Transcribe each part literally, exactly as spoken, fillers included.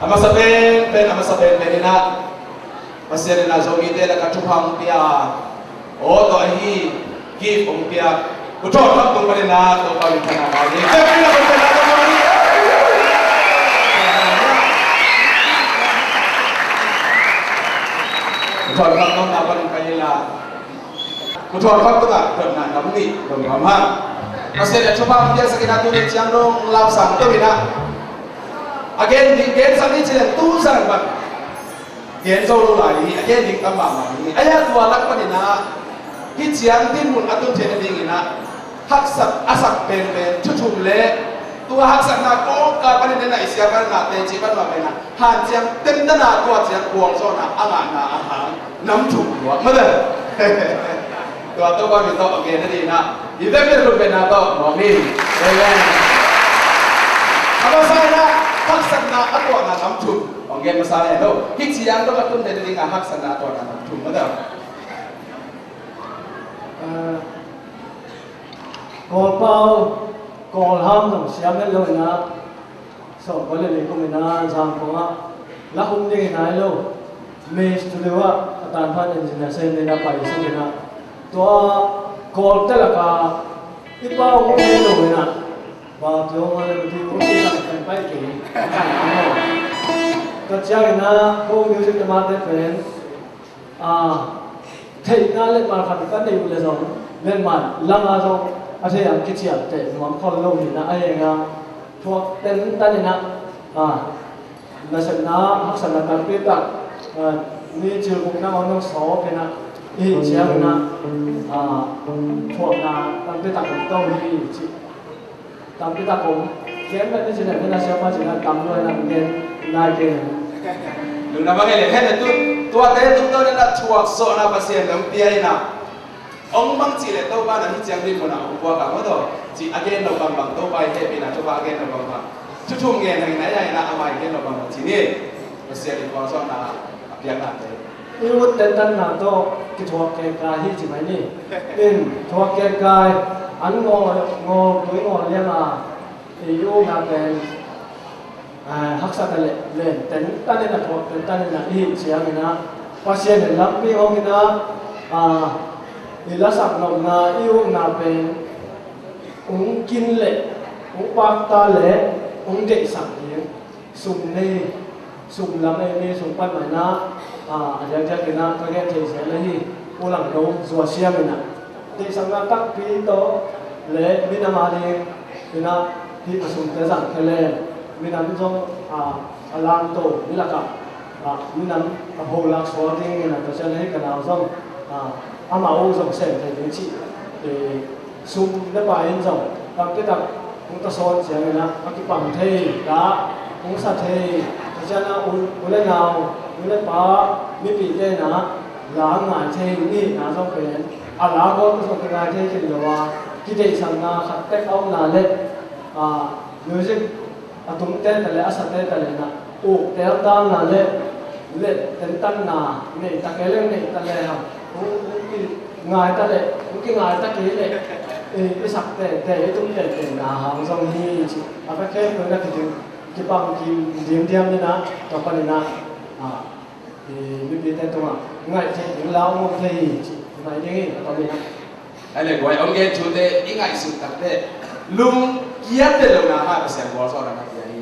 A masa penpen, a masa penpen in ah Pasian in ah Zomite lakah thupha hong pia, aw tawh ahi gift hong pia, Pu Thawng Kham Tung panin ah Topa min thang a ngai ding. Pu Thawng Kham Tung na panin ka hi la. Pu Thawng Kham Tung ah dotna nam nih dong nuam hang. Pasian in ah thupha hong piaksak in ah tuni ciang dong lamsang to in ah a gen ding gensak ni ci leng tu zan bang gen zo lo lai hi, a gen ding tam mahmah hi. A ya tua lak panin ah hih ciang dinmun a tun theihna dingin ah haksat a sak penpen thu thum le tua haksatna kawngka panin ah i siapa na teci pan mah pen ah hanciam temtana tua ciang kuang zawhna a ngahna a hang nam thum luak mah le. Tua Topa min tawh a gen nading ah i vekpi a thupha penna tawh mawk ni. Amen. A masa in ah haksatna a tuahna nam thum hong gen masa hen lo. Hih ciang dong a tun nading a haksatna a tuahna nam thum mah le. Kawl pau, Kawl ham zong siam het lo in ah, sawm kua le li kum in ah Zangkong ah la khum ding hi nai lo. May studio ah a tanphan engineer sem ding a pai suk in ah, tua Kawlte lakah i pau hong hi lo in ah, ba kio ma le ti hong hi sang kan pai kei. Tua ciangin ah ko music te mate pen a theihna le malkhat ka neih uh le zong, len man langa zong a thei ang kiciamteh nuam khol lo hi na a, a hang a thuak tentan in ah, a nasepna haksatna tampi tak, a, mi cilgukna hong nong sawp in ah, i hih ciangin ah, a, thuakna tampi tak om to hi ci. Tampi tak om. Ken pen ni cih leh ken a siapa cih leh tam lua in a gen nai kei. Lungdam a ngei leh hen a tu, tuate tungtawn in a thuak sawhna Pasian dong pia in a, hong mang cih leh Topa na hih ciang ding mun a hong puak a maw taw. Cih a gen lo bangbang Topa i hehpihna, Topa a gen lo bangbang. Thu thum ngen hang in a, a ya in a amah i gen lo bangbang cih ni. Pasian i puak sawhna a piaknate. I ut tentanna tawh kithuak kei kai hi ci mai ni. In thuak kei kai an ngawl, ngawl tui ngawl liang a, i utna pen, eh, haksa ta leh len tentan in a thuak tentan in a i hih ciangin a, Pasian in lampi hong in a, ah, i lasak nopna i utna pen hong kin leh hong pakta leh hong deihsak ding. Sum nei, sum lam ei mi sum pan mai na, a, a diakdiak in a ka gen thei zel ahi, u lang no zua siam in a. Deihsakna takpi tawh le minam a ding in a, hih ka sumte zang khe le minam zong, a, a lam to, mi lakah, a, minam a ho lak suak ding in a, ka sian ahi ka nau zong, a, amah u zong sem thei ding cih, e, sum le pai in zong tampi tak hong tasawn ciangin a, a kipang thei, la hong sa thei, tua ciang a u, u le nau, nu le pa, mipite in a la ngai thei, i hihna zong pen a la gawl zong kingai thei khin lo a, kideihsakna khat tek a om na le, a, music a tumte ta le a sate ta le na uk tel ta na le, le tentanna nei ta kei le nei ta le ha, uk, uk ki ngai ta le, uk ki ngai ta kei le, i, i sak tete, i tum tete na hang zong hi ci. A ka khe ko na ki ding, ki pang ki ding diam ni na, ka pa ni na, a, i, mipite tungah ngaih thei ding lau ngom thei hi ci. Mai ding hi, ka pa ni na. Ai le guai, hong gen thute i ngaihsut tak teh lungkiat le lo na ha, Pasian gualzawhna na pia hi.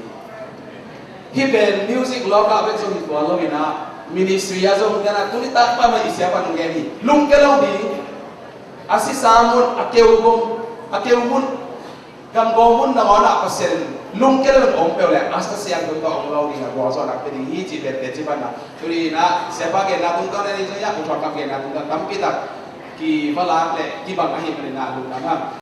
Hih pen music lawkah bek zong hi tuan lo in a, ministry ah zong hi a, tuni tak pa mah i siapa nong gen hi. Lungkia lo ding, a sisa mun, a keu mun, a keu mun, gamgaw mun nangawn ah Pasian lungkia lo in om peuh leh, a Kha Siangtho tawh om lo ding a, gualzawhna pia ding hi cih pen teci pan a. Tuni in a siapa genna tungtawn a ni zong hi a, Pu Thawng Kham genna tungtawn tampi tak kiva lak le kibang ahih manin a lungdam hang.